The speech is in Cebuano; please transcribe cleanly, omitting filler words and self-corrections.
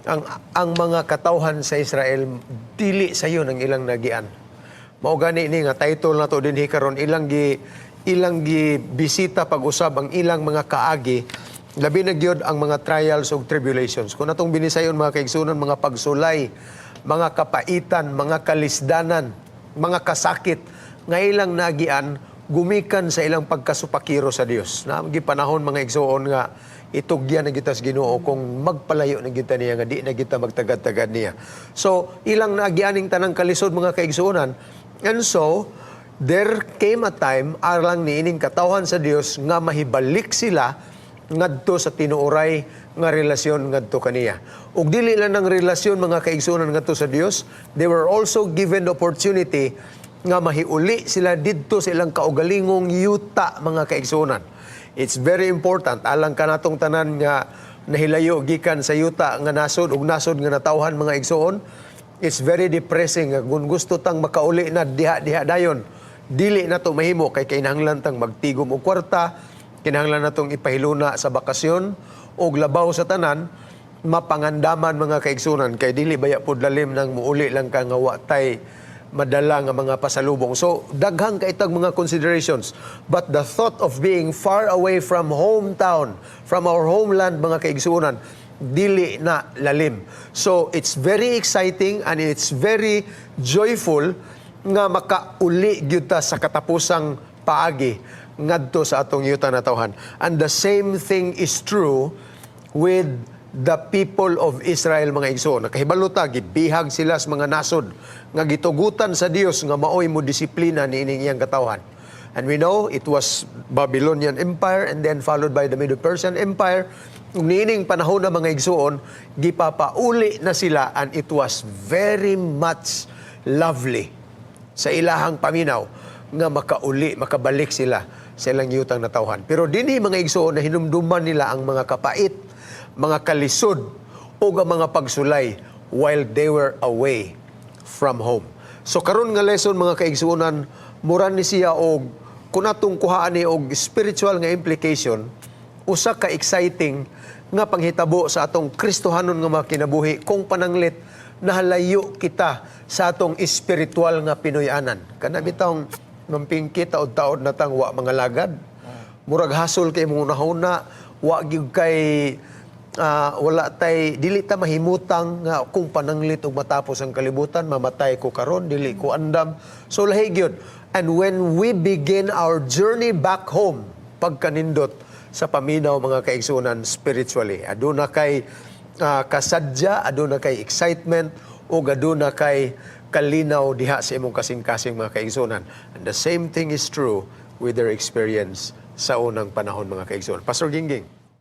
Ang mga katawhan sa Israel, dili sayon ang ilang naagian. Mao gani ni nga title nato dinhi karon, ilang gi bisita pag-usab ang ilang mga kaagi, labi na gyud ang mga trials ug tribulations. Kung atong binisayon, mga kaigsunan, mga pagsulay, mga kapaitan, mga kalisdanan, mga kasakit nga ilang naagian gumikan sa ilang pagkasupakiro sa Dios. Na panahon, mga igsuon, nga itugyan na kita sa Ginoo kung magpalayo na kita niya, nga di na kita magtagad-tagad niya. So ilang naagian ning tanang kalisod, mga kaigsuonan, and so there came a time alang niining katawhan sa Dios nga mahibalik sila ngadto sa tinuoray nga relasyon ngadto kaniya. Ug dili lang ng relasyon, mga kaigsuonan, ngadto sa Dios, they were also given the opportunity nga mahiuli sila didto sa ilang kaugalingong yuta, mga kaigsuonan. It's very important alang kanatong tanan nga nahilayo gikan sa yuta nga nasod ug nasod nga natawhan, mga igsuon. It's very depressing nga kung gusto tang makauli na diha diha dayon, dili na to mahimo kay kinahanglan tang magtigom og kwarta, kinahanglan natong ipahiluna sa bakasyon ug labaw sa tanan, mapangandaman, mga kaigsunan, kay dili baya pud lalim nang muuli lang ka nga wa tay madala nga mga pasalubong. So daghang kaitag mga considerations. But the thought of being far away from hometown, from our homeland, mga kaigsunan, dili na lalim. So it's very exciting and it's very joyful nga makauli gyud ta sa katapusang paagi ngadto sa atong yuta natawhan. And the same thing is true with the people of Israel, mga igsoon. Nakahibalo ta, gibihag sila sa mga nasod nga gitugutan sa Dios nga maoy mo disiplina niining iyang katawhan. And we know it was Babylonian Empire and then followed by the Medo-Persian Empire. Ug niining panahon na, mga igsoon, gipapauli na sila and it was very much lovely sa ilahang paminaw nga makauli, makabalik sila sa ilang yutang natawhan. Pero dinhi, mga igsoon, na hinumduman nila ang mga kapait, mga kalisod o ang mga pagsulay while they were away from home. So karon nga lesson, mga kaigsuonan, mura ni siya og kung atong kuhaan ni og spiritual nga implication, usa ka exciting nga panghitabo sa atong Kristohanon nga mga kinabuhi kung pananglit nahalayo kita sa atong espiritual nga Pinoyanan. Kana bitawng mampingki, taod-taod na tang wa mga lagad. Murag hasol kay mong unahuna, wa gyud kay wala tay, dili ta mahimutang nga kung pananglit og matapos ang kalibutan, mamatay ko karon, dili ko andam. So lahi gyud. And when we begin our journey back home, pagkanindot sa paminaw, mga kaigsunan, spiritually, aduna kay kasadya, aduna kay excitement ug aduna kay kalinaw diha sa imong kasing-kasing, mga kaigsunan. And the same thing is true with their experience sa unang panahon, mga kaigsunan. Pastor Gingging.